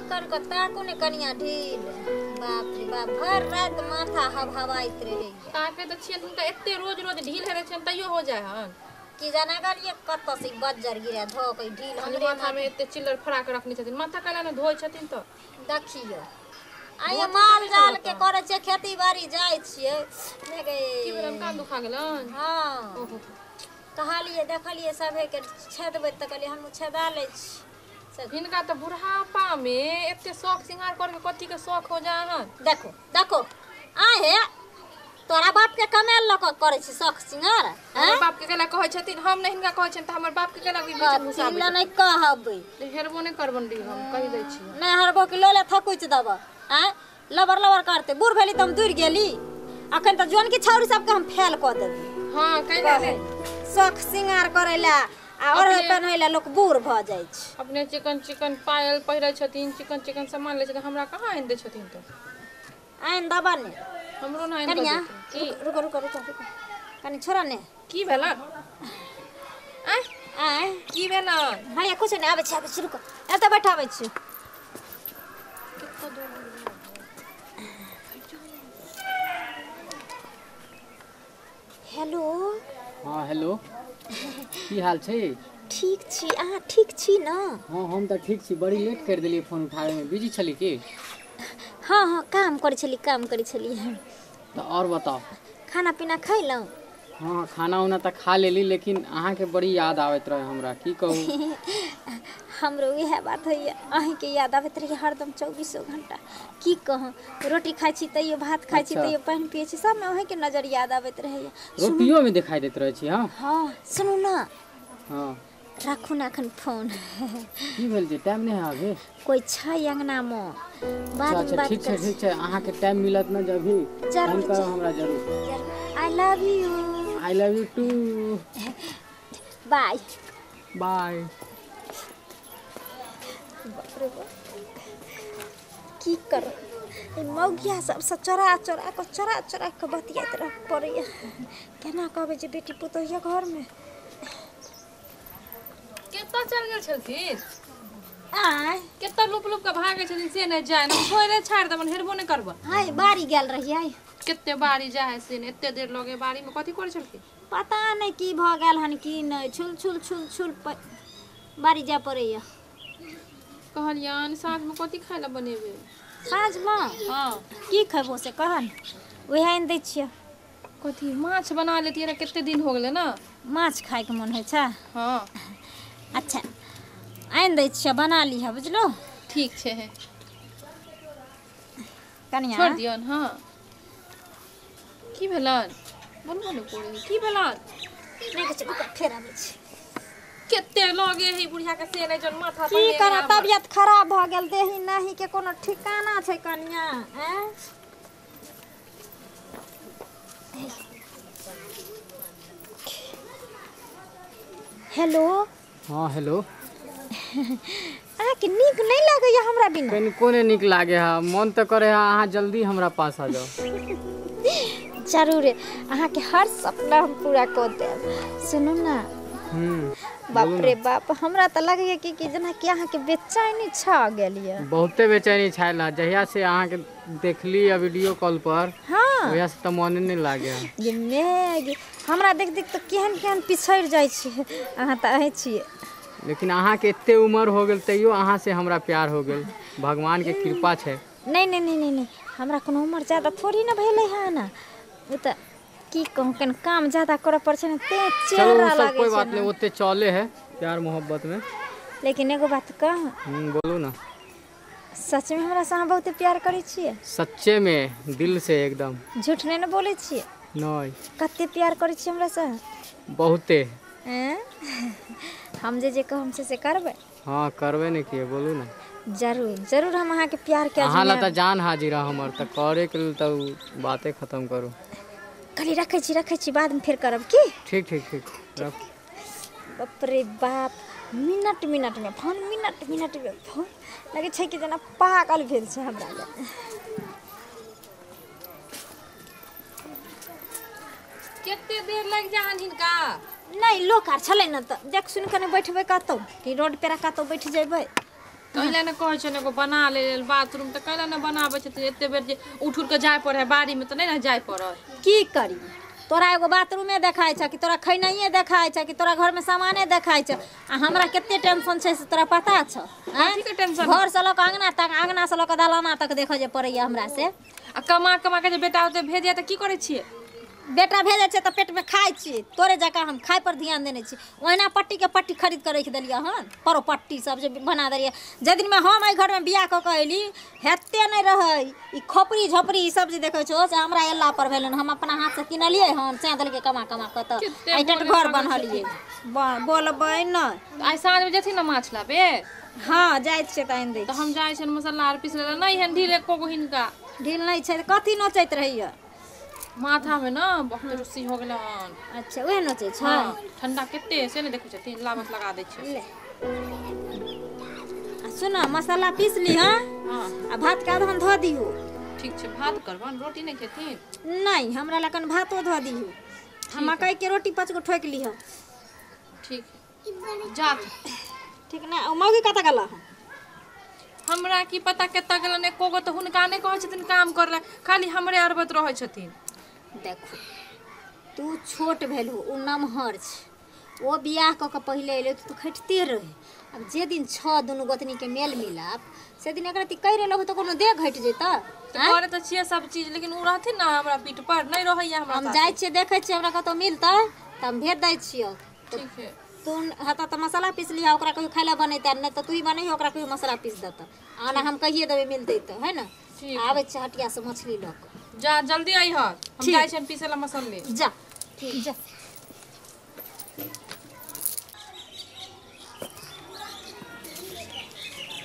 कर के ताकू ने कनिया ढील। बाप रे बाप, भर रात माथा हवहवाइत रहे। ताके त छियन हुनका एते रोज रोज ढील हेरे छियन तैयो हो जाय हन। की जाना गेलिए कत से बज्जर गिरा धो के ढील हमरे माथा में एते चिल्लर फड़ा के रखने छथिन, माथा काला ने धोइ छथिन त देखियो। आइ माल जाल के करे छियै, खेती बाड़ी जाइ छियै। ने गे की भेलन, कान दुखा गेलन? हां कहलिए देखलिए सभे के छेदबै त कहलिए हमहूँ छेदा लै छी। हिनका त बुढ़ापा में एते शौक सिंगार कर के कथी के शौक हो जाय हन। देखो देखो आहे तोरा बाप के कमायल ल के करै छी शौक सिंगार। हमर बाप के केला कहै छथिन, हम नै हिनका कहै छियन त हमर बाप के केला बीच में घुसाबै। नै कहबै, हेरबो नै करबन डी, हम कहि दै छी। नै हरबो के लोले थकुच देब। आय लबर लबर करते बूढ़ भेली त हम दूर गेली। अखन त जोन की छौरी सबके हम फेल क देबी। हां कैला ने शौक सिंगार करैला आ और पहनैला लोक बूढ़ भ जाइ छै। अपने चिकन चिकन पायल पहिरै छथिन, चिकन चिकन सामान लै छथिन, हमरा कहाँ आनि दै छथिन? त आनि देबा ने, हमरो ना आनि। कनिया रुको रुको रुको रुको कनि छोड़ा ने। की भेलन? आय आय की भेलन? हैया कुछ नै, आबै छी आबै छी, रुको एतऽ बैठाबै छी। हेलो। हाँ हेलो, की हाल छै? ठीक छी, अहाँ ठीक छी न? हाँ हम तऽ ठीक छी। बड़ी लेट कर देलियै फोन उठाबै में, बिजी छली की? हाँ हाँ काम करै छली, काम करै छली। तऽ और बताओ, खाना पीना खैलहुँ? हाँ खाना उना तऽ खा लेली, लेकिन अहाँके बड़ी याद आबैत रहे हमरा, की कहू। हमरो इएह बात होइए, अहीँके याद आबैत रहै हरदम 24 घंटा। की कहूँ, रोटी खाइ छी तैयो, भात खाइ छी तैयो, पानि पियै छी, सबमे अहीँके नजर याद आबैत रहैए। रोटियो में दिखाई दैत रहै छी? हाँ हाँ सुनू ना। हाँ राखू ना अखन फोन। की भेल जे टाइम नहीं है अभी? कोई छै अंगना में, बाद में बात। ठीक छै ठीक छै, अहाँके टाइम मिलत ना जब भी फोन करब हमरा जरूर। I love you. I love you too. Bye bye. बाप रे बाप, की कर मौगिया सबसँ चोरा चोरा कऽ चोरा चोरा कऽ बतियाइत रह पड़ैया। केना कहबै जे बेटी पुतोह यऽ घरमे। कतऽ चल गेल छलखिन? आय कतऽ लुप लुप के भागै छथिन से नहि जाय, हम छोड़े छाड़ि देबन, हेरबो नहि करबन। हाय बाड़ी गेल रहियै। कते बाड़ी जाय है से नहि, एते देर लगे बाड़ी में कथी करै छलखिन? पता नहि की भऽ गेल हन की नहि, छुल छुल छुल छुल बाड़ी जाय पड़ैया। कहलियन साँझ में कथी खाय लए बनेबै? साँझ में? हाँ की खेबो से कहन, वएह आनि दै छियै। कथी माछ बना लेतियै रऽ, कते दिन हो गेलै ना। माछ खायके मन होइ छै? हाँ अच्छा आनि दै छियै, बना लिहऽ बुझलो। ठीक छै कनिया छोड़ दियौन। हाँ की भेलन? बोलबो नहि करै, की भेलन? नहि किछु, रुक फेर आबै छी। कते लगे है बुढ़िया के से नहि जन माथा की करब, तबियत खराब भऽ गेल, देही नाही के कोनो ठिकाना छै कनिया। आँय हेलो। हाँ हेलो। अहाँके नीक नहि लागैया हमरा बिना? कनिको नहि नीक लागे है, मन तऽ करे है अहाँ जल्दी हमरा पास आ जाओ। जरूर, अहाँके हर सपना हम पूरा कऽ देब। सुनू ना। बाप रे बाप, हमरा तऽ लगैया कि जेना कि अहाँके बेचैनी छा गेल यऽ। बहुते बेचैनी छायल है जहिया से अहाँके देखली या वीडियो कॉल पर। हाँ ओहिया से तऽ मने नहि लागे है। ये मेघ हमरा देख देख तऽ केहन केहन पिछड़ि जाइ छी, अहाँ तऽ अहीं छियै। लेकिन अहाँके एते उम्र हो गेल तैयो अहाँ से हमरा प्यार हो गेल, भगवान के कृपा छै। नहीं नहीं नहीं नहीं नहीं, हमरा कोनो उम्र ज्यादा थोड़ी ना भेलै हन। ओ तऽ की कहूँ, कनि काम ज्यादा करऽ पड़ै छै ने, तें चेहरा लागै छै। कोई बात नहीं, ओते चले है प्यार मोहब्बत में। लेकिन एगो बात कहूँ? बोलू ना। सच में हमरा से अहाँ बहुते प्यार करै छियै? सच्चे में, दिल से एकदम। झूठ नहीं ने बोलै छियै? नहीं। कते प्यार करै छियै हमरा से? बहुते। हम जे जे कहम से करबै? हाँ करबै ने, किए बोलू ना। जरूर जरूर, हम अहाँके प्यार के अहाँ ला तऽ जान हाजिर है हमर, तऽ करे के लेल तऽ बाते खत्म करू। खाली रखै छी रखै छी, बादमे फेर करब की? ठीक ठीक ठीक रख। बाप रे बाप, मिनट मिनट में फोन, मिनट मिनट में फोन, लगै छै कि जेना पागल भेल छै हमरा लए। कते देर लागि जाहन हिनका? नहि लोक आर छलै ने तऽ देख सुनि कऽ नहि बैठबै कतौ, कि रोड पेरा कतौ बैठ जेबै। कैला ने कहै छै एगो बना ले लेल बाथरूम, तऽ कैला ने बनाबै छथिन? एते बेर जे उठि उठि कऽ जाय पड़ै है बाड़ीमे, तऽ नहि ने जाय पड़त। की करी, तोरा एगो बाथरूमे देखाइ छ कि तोरा खैनाइए देखाइ छ कि तोरा घरमे सामाने देखाइ छ? आ हमरा कते टेंशन छै से तोरा पता छ? कथीके टेंशन? घर से लऽ कऽ अङ्गना तक, अङ्गना से लऽ कऽ दलाना तक देखऽ जे पड़ैया हमरा से। आ कमा कमा के जे बेटा होतै भेजै तऽ की करै छियै? बेटा भेजै छै तऽ पेटमे खाइ छी, तोरे जकाँ हम खाइ पर ध्यान देने छी। ओहिना पट्टीके पट्टी खरीद कऽ राखि देलियै हन, परो पट्टी सब जे बना देलियै। जाहि दिनमे हम एहि घरमे बियाह कऽ कऽ अयली, हेते नहि रहै ई खोपड़ी झोपड़ी ई सब जे देखै छहो से हमरा अयला पर भेलै। हम अपना हाथसँ किनलियै हन, सएह देलकै कमा कमा कऽ तऽ एहिठाम घर बनलियै। बोलबै नहि। आइ साँझमे जेथिन ने माछ लाबे? हँ जाइ छियै तऽ आनि दै। तऽ हम जाइ छियनि मसाला आर पीस लै। नहि एहन ढील एको गो हिनका ढील नहि छै। कथी नोचैत रहैया? माथामे ने बहुत रुसी हो गेलै हन। अच्छा उएह नोचै छै? ठंडा कते से नहि देखै छथिन, लाबत लगा दै छै। ले आ सुन, मसाला पीस ली। हँ, आ भात के आधन धो दिहो। ठीक छै, भात करबन, रोटी नहि खेथिन? नहि, हमरा लखन भातो धो दिहो। हम मकई के रोटी 5 गो ठोकि लिह। ठीक जा। ठीक ने। ओ मौगी कतऽ गेल हन? हमरा की पता कतऽ गेलन। एको गो तऽ हुनका नहि कहै छथिन काम करै लए, खाली हमरे अरबत रहै छथिन। देखो तू छोट भेलहो, ओ नमहर छै। ओ बियाह कऽ कऽ पहिले अयलै तऽ तू खटिते रहे। आब जे दिन छह दुनू गोतनीके मेल मिलाप से दिन एकरा कहि रहलो तऽ कोनो देह घटि जेतऽ। करे तऽ छियै सब चीज, लेकिन ओ रहथिन ने हमरा पीठ पर, नहि रहैया हमरा। हम जाइ छियै, देखै छियै, हमरा कतहु मिलतै तऽ हम भेज दै छियौ। ठीक है। तू हेतऽ तऽ मसाला पीस लिहऽ, ओकरा कहियो खाय लए बनेतै, नहि तऽ तू ही बनैही, ओकरा कहियो मसाला पीस देतऽ। आना हम कहिए देबै मिलतै तऽ, है ने? आबै छियै हटियासँ मछली लऽ कऽ। जा जल्दी अइह, हम जाइ छियनि पीसै लए मसल्ले। जा जा।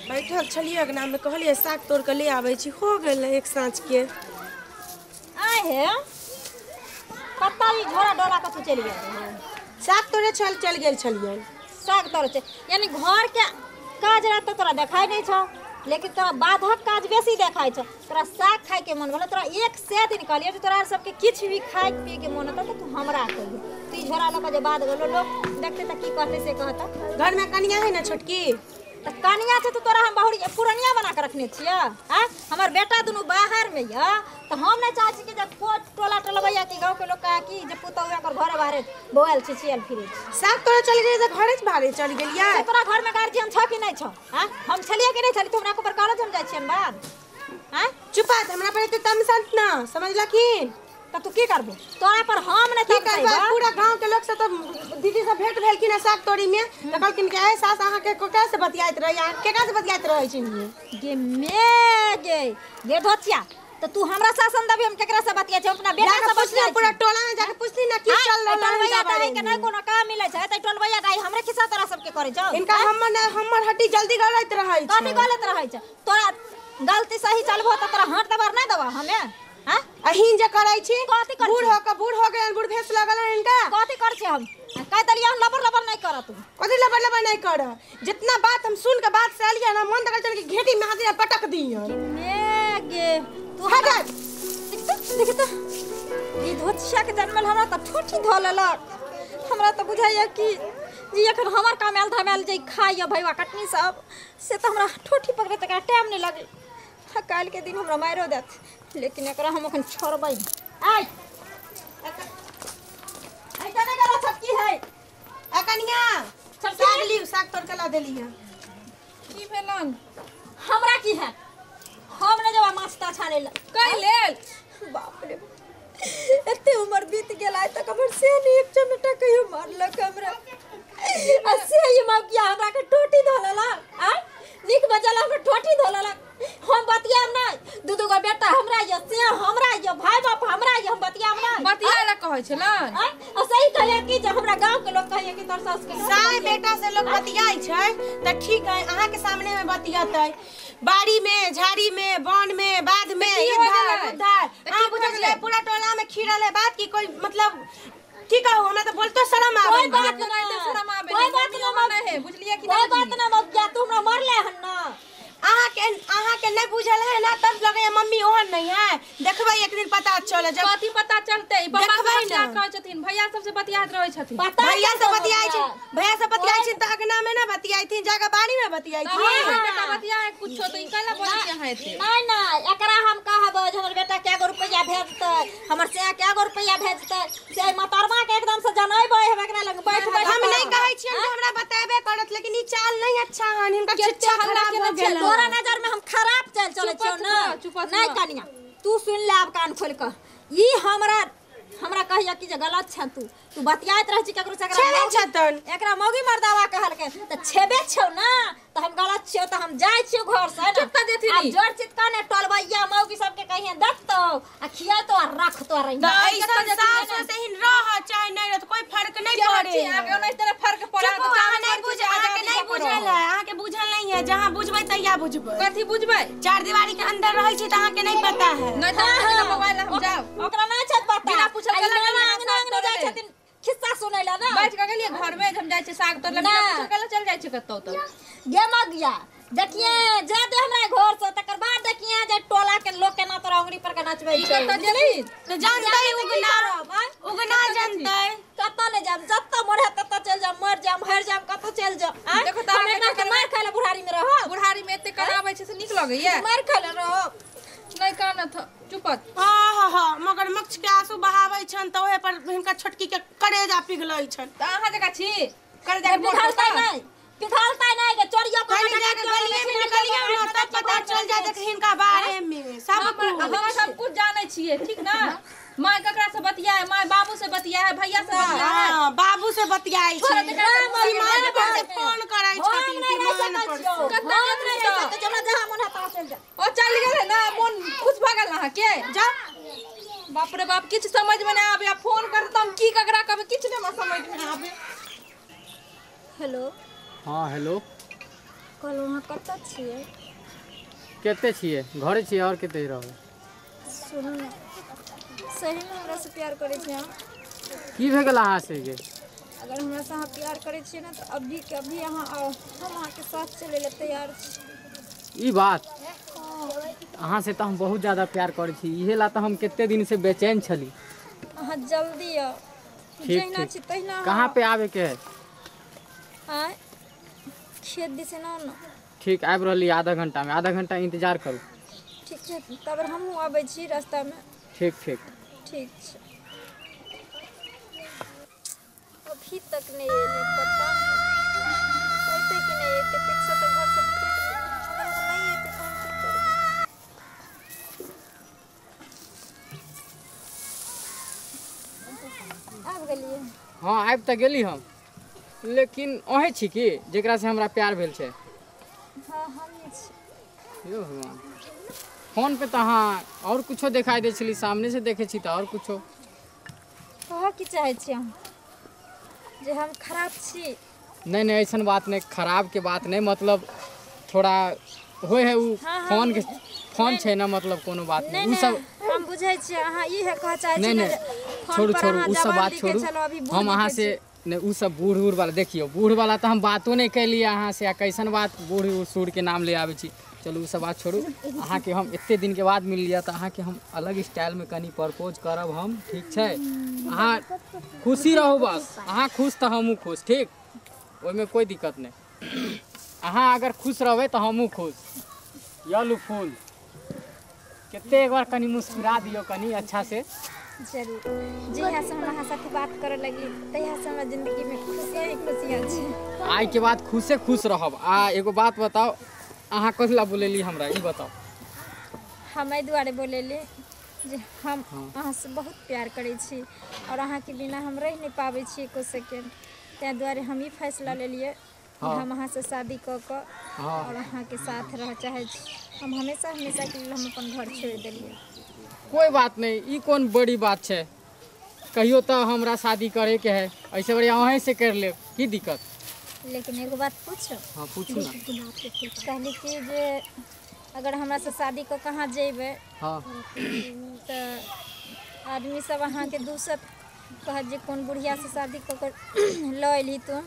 बैठल छलियै अङ्गनामे, कहलियै साग तोड़ कऽ ले आबै छी, हो गेलै एक साँझके। आइ हे कतऽ ई झोरा डोला कऽ तू चलि गेल? साग तोड़े चल गेल छलियै। साग तोड़े छै, यानी घरके काज रहतौ तोरा देखाइ नहि छौ, लेकिन तोरा बाधक काज बेसी देखाइ छौ। तोरा साग खाइके मन भेलौ, तोरा 100 दिन कहलियै जे तोरा सबके किछु भी खाइ पियैके मन हेतौ तऽ तू हमरा कहियो। तू ई झोरा लऽ कऽ जे बाध गेलौ, लोक देखतै तऽ की कहतै से कहतौ। घरमे कनिया है ने छोटकी? तऽ कनिया छै तऽ तोरा हम बहुरी पुरनिया बना कऽ रखने छियै। आँय हमर बेटा दुनू बाहरमे यऽ तऽ हम नहि चाहै छी कि जे कोइ टोला टोलबैया कि गाँवके लोक कहै कि जे पुतहु एकर घरे बाहरे बौआयल छै, छियल फिरै छै। साग तोड़े चलि गेलियै तऽ घरे बाहरे चलि गेलियै। तोरा घरमे गार्जियन छौ कि नहि छौ? आँय हम छलियै कि नहि छलियै? तू हमरा ऊपर कहलो जे हम जाइ छियनि बाध। आँय चुपा, हमरा पर एते तमसत ना, समझलखिन? तऽ तू की करबो? तोरा पर हम नहि की करबै? पूरा गांव के लोक से तऽ दीदी से भेंट भेलखिन है साग तोड़ी में, तऽ कहलखिन कि ए सास अहाँ के केकरा से बतियाइत रहै, अहाँ केकरा से बतियाइत रहै छी? गे मे गे गे धोचिया, तऽ तू हमरा शासन देबी हम केकरा से बतियाइ छी? हम अपना बेटा से बतियाइ। पूरा टोला में जाके पुछली ना की चल रहल है। टोलबैया दाई के नहि कोनो काम मिलै छै तऽ टोलबैया दाई हमरे खिस्सा तोरा सबके करै छौ। इनका हमर हड्डी जल्दी गलैत रहै छै। कथी गलैत रहै छै? तोरा गलती सही चलबो तऽ तोरा हाथ दबार नहि देबऽ हमे? अहिन जे करै छी, बूढ़ हो के बूढ़ हो गेल, बूढ़ भेस लगल है इनका। कथी करै छी हम? कहि देलियै हम लबर लबर नहि करऽ। तू कथी लबर लबर नहि करऽ? जितना बात हम सुन के बात से एलियै ना, मन तऽ करै कि घेटी में हाथ पटक दियन। मे गे तू हट। देख तऽ ई धोतिया के जनमल हमरा तऽ ठोठी धऽ लेलक। हमरा तऽ बुझाइया कि जे एखन हमर कमायल धमायल जे खाइया भैया कटनी सब, से तऽ हमरा ठोठी पकड़े तकरा टाइम नहि लगै। काल्हि के दिन हमरा मारियो देत, लेकिन एकरा हम अखन छोड़बै। आइ आइ कने गेलो छोटकी है? आ कनिया साग लिउ, साग तोड़ के ला देलियै। की भेलन? हमरा की है, हम नहि जेबै माछ ताछ आनै लए। कै लेल? बाप रे, एते उमर बीत गेल आइ तक हमर से नहि एक चमेटा कहियो मारलक हमरा, आ से ई मौकिया हमरा के टोटी धऽ लेलक। आइ नीक बजल हमरा टोटी धऽ लेलक। हम बतियाब नहि, दू दू गो बेटा हमरा यऽ, से हमरा यऽ, भाय बाप हमरा यऽ, हम बतियाब नहि। बतियाए लए कहै छलन? आ सही कहैया कि जे हमरा गाँव के लोक कहैया कि तोर सास के साय बेटा से लोग बतियाइ छै तऽ ठीक है, अहाँ के सामने में बतियतै, बाड़ी में, झाड़ी में, वन में, बाध में, इधर उधर। अहाँ बुझल छलै पूरा टोला में खिरल है बात की कोई मतलब की कहू, हमरा तऽ बोलतो शरम आबै। कोई बात नहीं तऽ शरम आबै। कोई बात ना नहीं है, बुझलियै कि कोई बात ना मौकिया, तू हमरा मरले हन ना। अहाँ के नहीं बुझल है ना तब लगे मम्मी ओहन नहीं है। देखबै एक दिन पता चले जब कथी पता चलते ई पापा सब कहै छथिन भैया सबसे बतियात रहै छथिन। भैया से बतियाइ छै, भैया से बतियाइ छै त अगना में ना बतियाइथिन, जाके बाड़ी में बतियाइथिन। बेटा बतियाए कुछो त ई काला बोलै छै अहाँ एते। नहीं नहीं एकरा हम कहब जे हमर बेटा के गो रुपैया भेजतै, हमर से के गो रुपैया भेजतै से मतरवा के एकदम से जनैबै हम एकरा लग बैठ बैठ। हम नहीं कहै छियन जे हमरा बतेबे करत, लेकिन ई चाल नहीं अच्छा हन, हिनकर शिक्षा खराब हो गेल। तोरा नजर में हम खराब चाल चलै छियौ ना? नहीं कनिया तू सुन ले आब कान खोल के, ई हमरा हमरा कहिया कि जे गलत छ तू तू बतियाइत रहै छी केकरो से, छेबे छतन एकरा मौगी मर्दावा कहलकै त छेबे छौ ना, त हम गलत छियौ त हम जाइ छियौ घर से ना। कत्ता जेथिन आब जोर चितका ने टोलबैया मौगी सबके कहिए दत्तो आ खियातो आ रखतो रही। त ऐसन सास से हिन रह चाहे नहीं रह कोई फर्क नहीं पड़े। आगे ओनै तरह फर्क पड़े त अहां नहीं बुझ, अहां के नहीं बुझल है, अहां के बुझल नहीं है। जहां बुझबै तहिया बुझबै। कथी बुझबै? चार दीवारी के अंदर रहै छी त अहां के नहीं पता है। नहीं त मोबाइल हम जाओ ओकरा नहीं छै पता, बिना पूछल गेला अंगना अंगना जाइ छथिन खिस्सा सुनै ला ना। बैठ के गेलिए घर में हम जाइ छी साग तोड़ ला, बिना पूछल गेला चल जाइ छी कतौ। त गे मगिया देखिए जा दे हमरा घर से, तकर बाद देखिए जे टोला के लोग केना तोरा उंगली पर के नचबै छै। कतौ जेथिन त जानतै उगना, उगना जानतै। कतौ नै जाम, जत्ता मोर है तत्ता चल जाम, मर जाम हर जाम कतौ चल जाम। देखो त हम एकरा के मार खाइले बुढ़ारी में रहब। बुढ़ारी में एते कराबै छै से नीक लगैया? मार खाइले रहब नहीं कानत चुपत। हां हां हां मगरमच्छ के आंसू बहाबै छन त ओहे पर हिनका छोटकी के करेजा पिघलै छन। त अहाँ जका छी करेजा के पिघलतै नहीं, पिघलतै नहीं के चोरियो को कनी जाके गलिए में निकलियो ना तब पता चल जाए कि हिनका बारे में सब कुछ हम सब कुछ जानै छियै ठीक ना। मां ककरा से बतियाए? मां बाबू से बतियाए, भैया से बतियाए। हां बाबू से बतियाए छै, सीमान पर से फोन करै छथिन, सीमान पर से। कत्ता नहीं रह सकै हमरा जहां मन है तहां चल जा। ओ चल गेलै ना मन खुश भ गेल अहाँ के? जा बाप रे बाप किछ समझ में ना आबे, फोन कर त हम की ककरा कहबै किछ नै समझ में आबे। हेलो। हां हेलो। कहलहुँ अहाँ कतऽ छियै? कते छियै? घरे छियै और कते रहबै? सुनू ने सही में हमरा से प्यार करै छी अहाँ? की भए गेल अहाँ से के? अगर हमरा से अहाँ प्यार करै छियै ना तऽ अभी के अभी अहाँ आओ, हम अहाँके साथ चलै लए तैयार छी। ई बात? अहाँ से तऽ हम बहुत ज़्यादा प्यार करै छी, इहे ला तऽ हम कते दिन से बेचैन छली। अहाँ जल्दी आओ। जहिना छी तहिना। कहाँ पे आबे के है? आँय खेत दिस ना ना। ठीक आबि रहली आधा घंटा में, आधा घंटा इंतजार करू। ठीक छै तब हमहूँ आबै छी रास्ता में। ठीक ठीक ठीक छै। अभी तक नहीं एलै पता एतै कि नहीं एतै, पीछे तऽ घर से निकलि गेलै। अगर ओ नहीं एतै तऽ हम की करबै? आबि गेलियै? हाँ आबि तऽ गेली हम, लेकिन अहें छी की जेकरा से हमरा प्यार भेल छै? हाँ हमही छी। यो भगवान, फोन पे तऽ अहाँ और कुछो देखाई दै छली, सामने से देखै छी तऽ और कुछो। कहऽ की चाहै छी अहाँ जे हम खराब छी? नहीं नहीं ऐसन बात नहीं, खराब के बात नहीं, मतलब थोड़ा होय है उ। हाँ, फोन के फोन छै ना, मतलब कोनो बात नहीं उ सब हम बुझै छी। अहाँ ई है कहऽ चाहै छी? नहीं नहीं छोड़ू छोड़ू उ सब बात छोड़ू। हम अहाँ से नहीं उ सब बूढ़ उढ़ वाला देखियौ, बूढ़ वाला तऽ हम बातो नहीं कैलियै अहाँ से, आ कैसन बात बूढ़ सूढ़ के नाम ले आबै छी। चलू उ सब बात छोड़ू। अहाँ के हम एते दिन के बाद मिल लिया तऽ अहाँ के हम अलग स्टाइल में कनी प्रपोज करब हम, ठीक छै? अहाँ खुशी रहू बस, अहाँ खुश तऽ हमहूँ खुश, ठीक? ओहिमे कोई दिक्कत नहीं। अहाँ अगर खुश रहबै तऽ हमहूँ खुश। यलू फूल कते एक बार कनी मुस्कुरा दियौ कनी अच्छा से। जरूर, जहिया से हम अहाँ साथे बात करऽ लगली तहिया से हमरा जिंदगी में खुशियाँ ही खुशियाँ छै। आइ के बाद खुशे खुश रहब। आ एगो बात बताओ, अहाँ कथी ला बोलेली हमरा ई बताओ? हम एहि दुआरे बोलेली जे हम अहाँ से बहुत प्यार करै छी और अहाँके बिना हम रहि नहि पाबै छी एको सेकेंड, ताहि दुआरे हम ई फैसला लेलियै कि हम अहाँ से शादी कऽ कऽ और अहाँके साथ रह चाहै छी। हम हमेशा हमेशा के लेल हम अपन घर छोड़ि देलियै। कोई बात नहीं, ई कोन बड़ी बात छै, कहियो तऽ हमरा शादी करे के है, ऐसे बढ़िया अहें से कर लेब, की दिक्कत? लेकिन एगो बात पूछो? हाँ पूछू ना। कहली कि जे अगर हमरा से शादी कऽ कहाँ जेबै हाँ तऽ आदमी सब अहाँके दूसत, कहत जे कोन बुढ़िया से शादी कऽ कऽ लऽ अयली तू,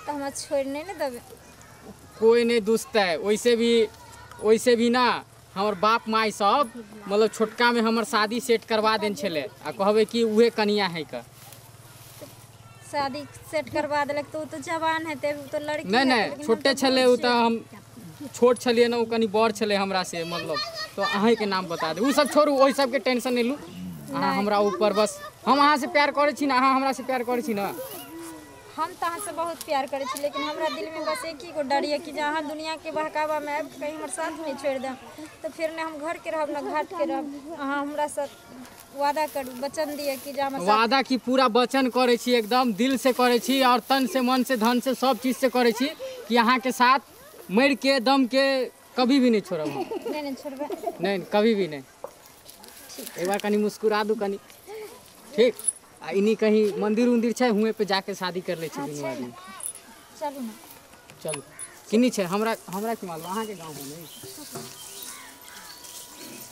तऽ हमरा छोड़ि नहि ने देबै? कोई नहीं दुसतै, वैसे भी ओइसे भी ना हमर बाप माय सब मतलब छोटका में हमर शादी सेट करवा देन छलै आ कहबै कि उहे कनिया है का। शादी सेट करवा देलक तो उ तो जवान हेतै, उ तो लड़की नहीं हेतै, नहीं लेकिन हम छोटे तऽ छलै बूढ़ उ तऽ हम छोट छलियै ने, ओ कनि बड़ छलै हमरा से मतलब, तो अहींके नाम बता दे। उ सब छोड़ू, ओहि सबके टेंशन नहीं लू अहाँ हमरा ऊपर, बस हम अहाँ से प्यार करै छी ना, अहाँ हमरा से प्यार करै छी ना। हम तऽ अहाँसँ बहुत प्यार करै छी, लेकिन हमरा दिलमे बस एक ही गो डर यऽ कि जे अहाँ दुनियाके बहकावामे आबि कऽ कहीं हमर साथ नहि छोड़ि देब तऽ फेर ने हम घरके रहब ने घाटके रहब। अहाँ हमरा साथ वादा करू, वचन दिअ कि जे हमर साथ वादा की पूरा वचन करै छी, एकदम दिल से करै छी और तन से मन से धन से सब चीज से करै छी कि अहाँके साथ मरि के दम के कभी भी नहीं छोड़ब हम। नहि नहि छोड़बै। नहीं कभी भी नहीं। एक बार कनी मुस्कुरा दू कनी, ठीक? आ इन्हीं कहीं मंदिर उंदिर छै हुएं पे जाके शादी कर लै छी दुनू आदमी। चलू ना। चलू किन्नी छै हमरा, हमरा की मालूम अहाँके गाँव में नहीं।